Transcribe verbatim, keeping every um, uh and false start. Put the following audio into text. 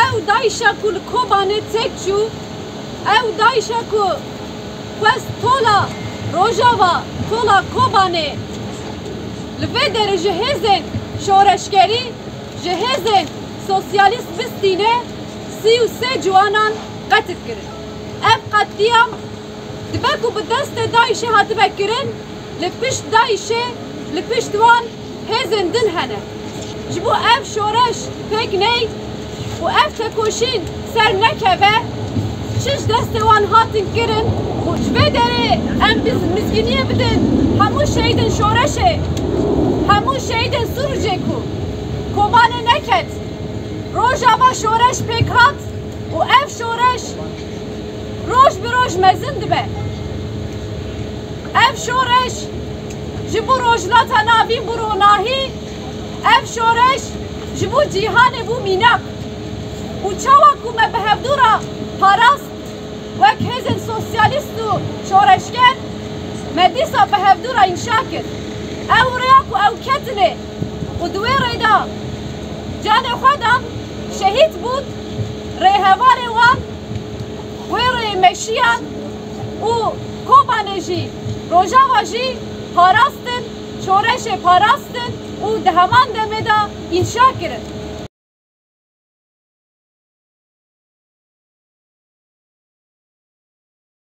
Ew DAIŞa ku li Kobanê têk çû, ew DAIŞa ku xwest tola Rojava, tola Kobanê li vê derê ji hêzên şoreşgerî, ji hêzên sosyalîst bistîne, sî û sê ciwanan qetil kirin. Ev qetlîyam dibe ku bi destê DAIŞê hatibe kirin, li pişt DAIŞê, li pişt wan hêzên din hene. Ji bo ev şoreş pêk neyt û ev tekoşîn ser nekeve, çi ji destê wan hatin kirin û ji vê derê em biz mizgîniyê bidin hemû şehîdên şoreşê, hemû şehîdên Sirûcê ku Kobanê neket, Rojava şoreş pêk hat û ev şoreş roj bi roj mezin dibe. Ev şoreş ji bo Rojhilata Navîn bû ronahî, ev şoreş ji bo cîhanê bû mînak. Û çawa ku me bi hevdû re parast wek hêzên sosyalîst û şoreşger, me dîsa bi hevdû re înşa kir. Ew rêya ku ew ketine û di wê rê de canê xwe dan, şehîd bûn, rêhevalê wan wê rêyê meşiyan û Kobanê jî, Rojava jî parastin, şoreşê parastin û di heman demê de înşa kirin.